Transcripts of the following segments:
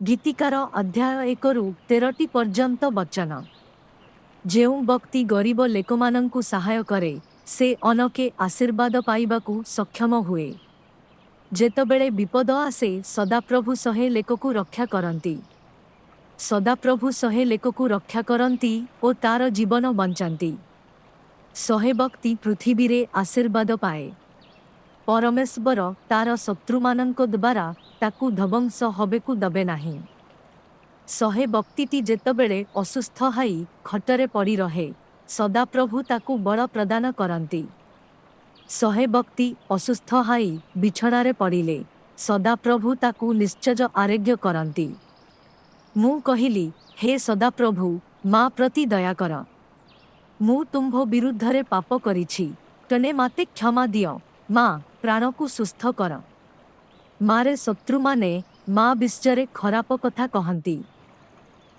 ଗୀତିକାର ଅଧ୍ୟାୟ 1ରୁ 13ଟି ପର୍ଯ୍ୟନ୍ତ ବଚନ। ଯେଉଁ ବକ୍ତି ଗରିବ ଲେକମାନଙ୍କୁ ସାହାୟ କରେ, ସେ ଅନକେ ଆଶୀର୍ବାଦ ପାଇବାକୁ ସକ୍ଷମ ହୁଏ। ଯେତେବେଳେ ବିପଦ ଆସେ, ସଦାପ୍ରଭୁ ସହେ ଲେକକୁ ରକ୍ଷା କରନ୍ତି। ସଦାପ୍ରଭୁ ସହେ ଲେକକୁ ରକ୍ଷା କରନ୍ତି ଓ ତାର ଜୀବନ ବଞ୍ଚାନ୍ତି। ସହେ ବକ୍ତି ପୃଥିବୀରେ ଆଶୀର୍ବାଦ ପାଏ। ପରମେଶ୍ୱର ତାର ଶତ୍ରୁମାନଙ୍କ ଦ୍ୱାରା ତାକୁ ଧ୍ୱଂସ ହବେକୁ ଦବେ ନାହିଁ। ସହେ ବକ୍ତିଟି ଯେତେବେଳେ ଅସୁସ୍ଥ ହାଇ ଖଟରେ ପଡ଼ି ରହେ, ସଦାପ୍ରଭୁ ତାକୁ ବଳ ପ୍ରଦାନ କରନ୍ତି। ସହେ ବକ୍ତି ଅସୁସ୍ଥ ହାଇ ବିଛଣାରେ ପଡ଼ିଲେ, ସଦାପ୍ରଭୁ ତାକୁ ନିଶ୍ଚୟ ଆରୋଗ୍ୟ କରନ୍ତି। ମୁଁ କହିଲି, ହେ ସଦାପ୍ରଭୁ, ମା ପ୍ରତି ଦୟା କର। ମୁଁ ତୁମ୍ଭ ବିରୁଦ୍ଧରେ ପାପ କରିଛି। ତେଣେ ମାତେ କ୍ଷମା ଦିଅ, ମା ପ୍ରାଣକୁ ସୁସ୍ଥ କର। ମାରେ ଶତ୍ରୁମାନେ ମା ବିଷୟରେ ଖରାପ କଥା କହନ୍ତି।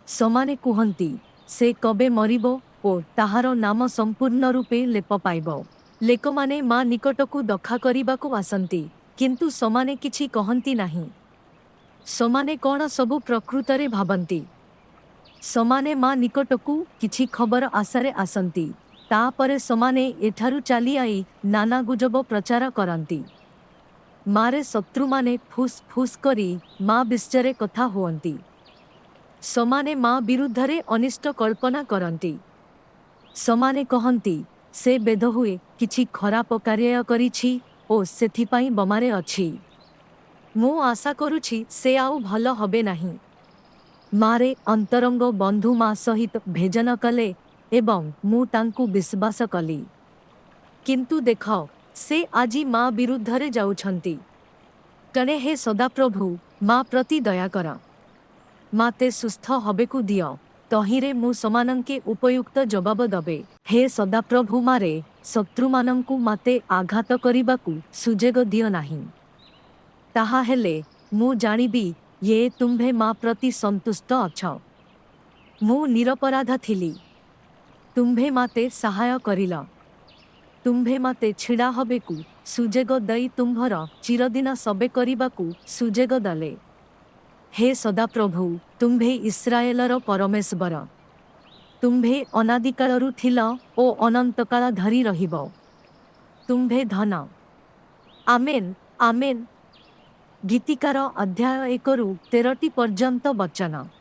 ସମାନେ କୁହନ୍ତି, ସେ କବେ ମରିବ ଓ ତାହାର ନାମ ସମ୍ପୂର୍ଣ୍ଣ ରୂପେ ଲେପ ପାଇବ? ଲେକମାନେ ମା ନିକଟକୁ ଦଖା କରିବାକୁ ଆସନ୍ତି, କିନ୍ତୁ ସମାନେ କିଛି କହନ୍ତି ନାହିଁ। ସମାନେ କଣ ସବୁ ପ୍ରକୃତରେ ଭାବନ୍ତି। ସମାନେ ମା ନିକଟକୁ କିଛି ଖବର ଆଶାରେ ଆସନ୍ତି। ତାପରେ ସମାନେ ଏଠାରୁ ଚାଲିଆଇ ନାନା ଗୁଜବ ପ୍ରଚାର କରନ୍ତି। ମାରେ ଶତ୍ରୁମାନେ ଫୁସ୍ ଫୁସ୍ କରି ମା ବିଷୟରେ କଥା ହୁଅନ୍ତି। ସମାନେ ମା ବିରୁଦ୍ଧରେ ଅନିଷ୍ଟ କଳ୍ପନା କରନ୍ତି। ସମାନେ କହନ୍ତି, ସେ ବେଧହୁଏ କିଛି ଖରାପ କାର୍ଯ୍ୟ କରିଛି ଓ ସେଥିପାଇଁ ବମାରେ ଅଛି। ମୁଁ ଆଶା କରୁଛି ସେ ଆଉ ଭଲ ହବେ ନାହିଁ। ମାରେ ଅନ୍ତରଙ୍ଗ ବନ୍ଧୁ ମା ସହିତ ଭେଜନ କଲେ ଏବଂ ମୁଁ ତାଙ୍କୁ ବିଶ୍ୱାସ କଲି। କିନ୍ତୁ ଦେଖ, ସେ ଆଜି ମା ବିରୁଦ୍ଧରେ ଯାଉଛନ୍ତି। ତେଣେ ହେ ସଦାପ୍ରଭୁ, ମା ପ୍ରତି ଦୟା କର। ମାତେ ସୁସ୍ଥ ହବେକୁ ଦିଅ, ତହିଁରେ ମୁଁ ସମାନଙ୍କେ ଉପୟୁକ୍ତ ଜବାବ ଦବେ। ହେ ସଦାପ୍ରଭୁ, ମାରେ ଶତ୍ରୁମାନଙ୍କୁ ମାତେ ଆଘାତ କରିବାକୁ ସୁଯୋଗ ଦିଅ ନାହିଁ। ତାହା ହେଲେ ମୁଁ ଜାଣିବି ୟେ ତୁମ୍ଭେ ମା ପ୍ରତି ସନ୍ତୁଷ୍ଟ ଅଛ। ମୁଁ ନିରପରାଧ ଥିଲି। ତୁମ୍ଭେ ମାତେ ସାହାୟ କରିଲ। ତୁମ୍ଭେ ମାତେ ଛିଡ଼ା ହବେକୁ ସୁଯୋଗ ଦେଇ ତୁମ୍ଭର ଚିରଦିନ ସବେ କରିବାକୁ ସୁଯୋଗ ଦଲେ। ହେ ସଦାପ୍ରଭୁ, ତୁମ୍ଭେ ଇସ୍ରାଏଲର ପରମେଶ୍ୱର। ତୁମ୍ଭେ ଅନାଦିକାଳରୁ ଥିଲ ଓ ଅନନ୍ତକାଳ ଧରି ରହିବ। ତୁମ୍ଭେ ଧନ। ଆମେନ୍, ଆମେନ୍। ଗୀତିକାର ଅଧ୍ୟାୟ 1ରୁ 13ଟି ପର୍ଯ୍ୟନ୍ତ ବଚନ।